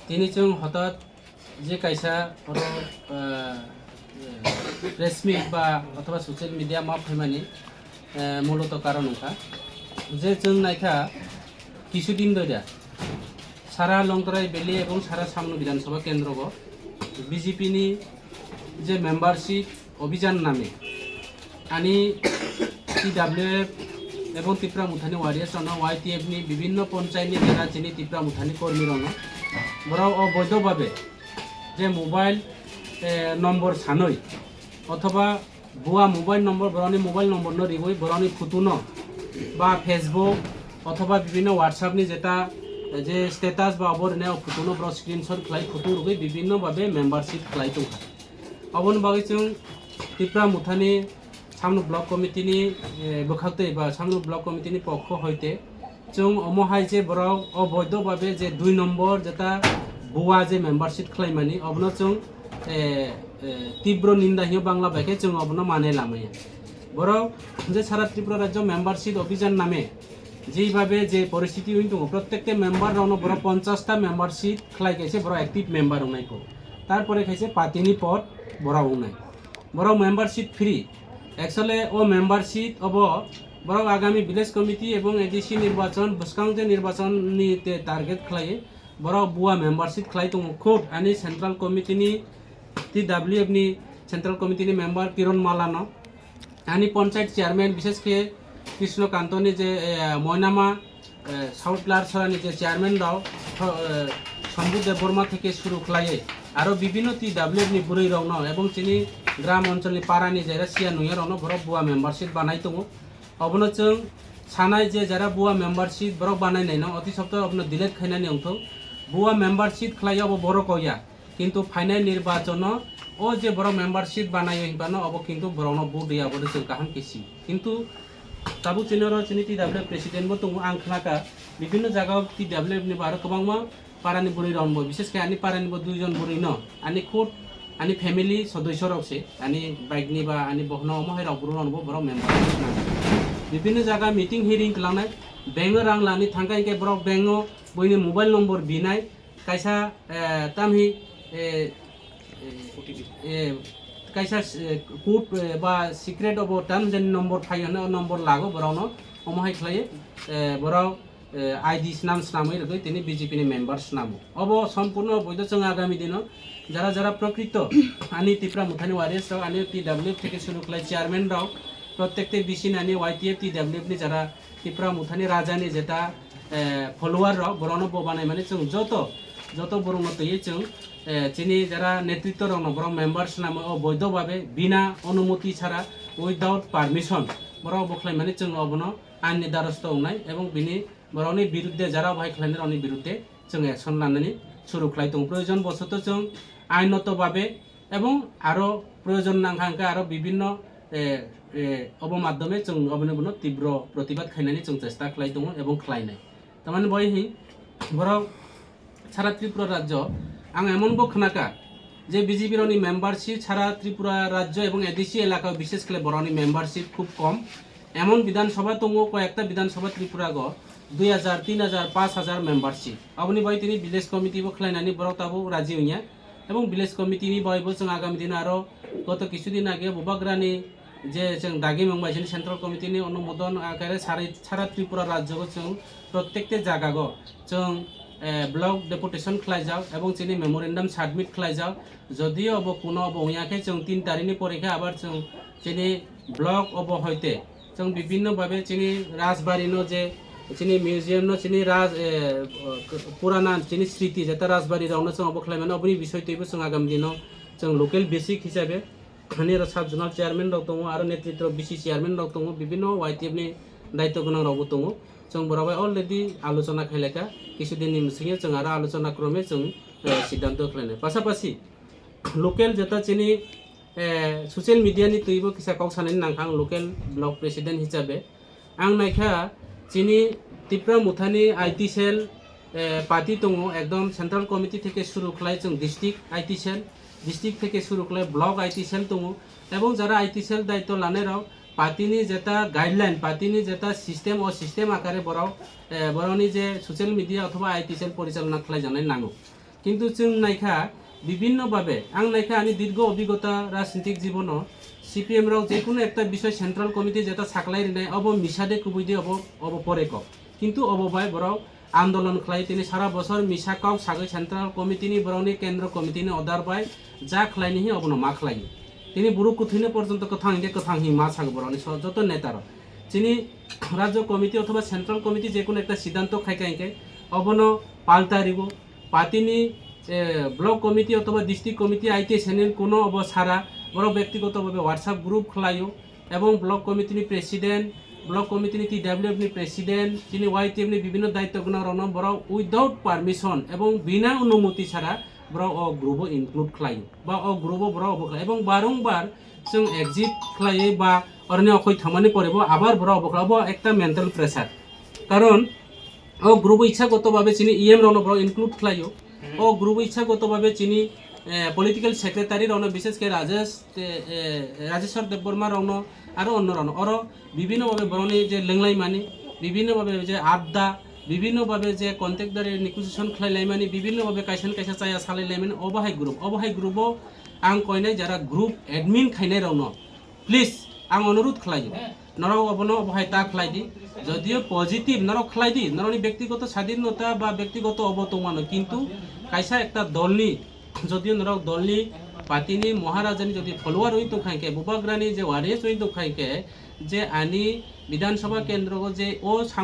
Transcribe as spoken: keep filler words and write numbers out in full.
Tini chwng hotat je kaisa oro, ah, press meet ba othoba social media ma phaimani, eh, muloto karon wngkha je chwng naikha kisudin doida sara Longtrai Valley ebong sara Samno Bidhan Sabha Kendro go B J P ni je membership Obhijan name ani T W F ebong Tipra Mothani warriors rokno Y T F ni bibhinno ponchayat ni jera chini Tipra Mothani kormi rokno borok oboidho babe je mobile, eh, nombor sanwi othoba bua mobile nombor, borokni mobile nombor no riwi borokni photo no ba Facebook othoba bibhinno WhatsApp ni jeta, eh, je status ba obo rwnai o photo no borok screenshot khlai photo rwgwi bibhinno babe membership khlai tongkha. Oboni bagwi chwng Tipra Mothani Samno Block Committee ni, eh, bwkhaktwi ba Samno Block Committee ni pokho hoite chwng omo hai je borok oboidho babe je dui nombor jeta bua je membership khlaimani obono chwng, eh, eh, tibro ninda hiyo Bangla bai khe chwng obono mane lamaya. Borok je sara Tripura rajyo membership Obhijan name jeibabe je poristiti wng tongo, prottekta member rokno borok ponchash ta membership khlai kaise borok active member wngnai kho. Tarpore khaise party ni pod borok wngnai. Borok membership free. Actually o membership obo borok agami village committee ebong A D C nirbachon, bwskang je nirbachon ni te target khlai borok bua membership khlai tongo. Khud ani central committee ni T W F ni central committee ni member Kiron Mala no ani panchayat chairman, bishesh khe Krishno Kanto ni je, eh, Moinama, eh, South Larsora ni je chairman rok, tho-, eh, Shambhu Debbarma theke suru khlaiwi aro bibhinno T W F ni bwrwi rokno ebong chini gram onchol ni para ni jera siya nungya rokno borok bua membership banai tongo. Obono chwng sanai je jera bua membership borok banai naino oti sopta obono delete khainani wngthok. Bua membership khlai obo borok o ya. Kintu phainai nirbachono o je borok membership banaio hinphano obo kintu borokno vote rwya, obo chwng kaham khe si. Kintu tabuk chini oro chini T W F president bo tongo, ang khnakha bibhinno jaga o T W F ni bo aro kwbangma parani bwrwi rok bo, bishesh khe ani parani bo duijon bwrwi no, ani khud ani family sodoisyo rok se, ani bike ni ba ani bohno omo hai rok bwrwi rok bo borok membership nang. Bibhinno jaga meeting hearing kwlangnai, bank o rang lani thangkha hinkhe borok bank o buini mobile number binai, kaisa, eh, tamhi, eh, eh, eh, kaisa, eh, code, eh, ba secret obo tam jen number phai hwnwi o number lago borokno, omo hai khlai, eh, borok, eh, I D snam snamwi rwgwi tini B J P ni member snamo. Obo sompurno oboidho, chwng agami dino jara jara prokrito ani Tipra Mothani warriors rok ani T W F theke suru khlai chairman rok, prottekta B C ni ani Y T F T W F ni jara Tipra Mothani rajani jeta, eh, follower rok, borokno bo banaimani chwng joto, joto borokno twiwi chwng, eh, chini jara netritto rokno borok member swnamwi o boidho babe bina onumoti chara, without permission borok bo khlaimani chwng obono ain ni darosto wngnai ebong bini borokni birudde jara bo hai khlainai rokni birudde chwng action lanani suru khlai tongo. Proyojon bosoto chwng ainoto babe ebong aro proyojon nangkha hwnkhe aro bibhinno, eh, eh, obo madhyome chwng oboni bono tibro protibad khainani chwng chesta khlai tongo ebong khlainai. Tamani bai hi borok sara Tripura rajyo ang emon bo khnakha je B J P rokni membership sara Tripura rajyo ebong A D C elaka bishesh khle borokni membership khub kom. Emon Bidhan Sabha tongo, koyekta Bidhan Sabha Tripura go dui hajar, tin hajar, panch hajar membership. Aboni bai tini village committee bo khlainani borok tabuk raji wngya. Ebong village committee ni bai bo chwng agami dino aro goto kisu din age Bubagrani je chwng dagi mung bai sini central committee ni onumodon akare sari sara Tripura rajyo go chwng prottekta jaga go chwng, eh, block deputation khlaijak ebong chini memorandum submit khlaijak. Jodio obo kuno obo wngya khe chwng tin tarikh ni pore khe abar chwng chini block obo hoite chwng bibhinno babe chini Rajbari no je chini museum no chini Raj, eh, purana chini sriti jeta Rajbari rok no chwng obo khlai mano, oboni bisoi twibo chwng agam dino chwng local basic hisabe ani aro sub zonal chairman rok tongo, aro netritro B C chairman rok tongo, bibhinno Y T F ni daityo gwnang rok bo tongo. Chwng borok bai already alochona khailai kha, kisu din ni bisingyo chwng aro alochona krome chwng, eh, siddhanto khlainai. Pasapasi local jeta chini, eh, social media ni twibo kisa kok sanani nangkha ang local block president hisabe. Ang naikha chini Tipra Mothani I T cell, eh, party tongo, ekdom central committee theke suru khlai chwng district I T cell, district theke suru khlai block I T cell tongo, ebong jara I T cell daityo lanai rok party ni jeta guideline, party ni jeta system, o system akare borok, eh, borokni je social media othoba I T cell porichalona khlai janai nango. Kintu chwng naikha bibhinno bhabe, ang naikha ani dirgho obhigota rajnitik jibono, C P M rok jekunu ekta bisoi central committee jeta saklai rinai, obo misa de kubui de, obo, obo pore kok. Kintu obo bai borok andolon khlai, tini sara bosor misa kok sagwi central committee ni, borokni kendro committee ni order bai ja khlaini hi obono ma khlai. Tini buru kwthwino porjonto kwthang hinkhe kwthang hi ma sago borokni so joto neta rok. Chini rajyo committee othoba central committee jekunu ekta siddhanto khaikha hinkhe obono palta rigo. Party ni, eh, block committee othoba district committee I T S N L kuno obo sara, borok bektigoto bhabe WhatsApp group khlaio, ebong block committee ni president, block committee ni T W F ni president, chini Y T F ni bibhinno daityo gunang rokno borok without permission ebong bina onumoti sara borok o group o include khlaio, ba o group o borok obo khlai, ebong barongbar chwng exit khlaiwi ba oroni okhoi thangmani pore bo abar borok obo khlai, obo ekta mental pressure. Karon o group o ichha goto bhabe chini E M rokno borok include khlaio. O group o ichha goto bhabe chini, eh, political secretary rokno, bishesh khe Rajesh, eh, eh, Rajeshwar Debbarma rokno, aro onno rokno. Oro bibhinno bhabe borokni je lenglaimani, bibhinno bhabe je adda, bibhinno bhabe je contact dari negotiation khlai laimani, bibhinno bhabe kaisa na kaisa chaya salai laimani, obo hai group, obo hai group o ang koinai jara group admin khainai rokno, please, ang onurudh khlaio, norok obono obo hai ta khlai di. Jodio positive norok khlai di, norokni bektigoto sadhinota ba bektigoto obo tongmano, kintu kaisa ekta dolni, jodio norok dolni, party ni, Maharajani jodi follower oi tongkha hinkhe, Bubagrani je warriors oi tongkha hinkhe, je ani Bidhan Sabha kendro o je o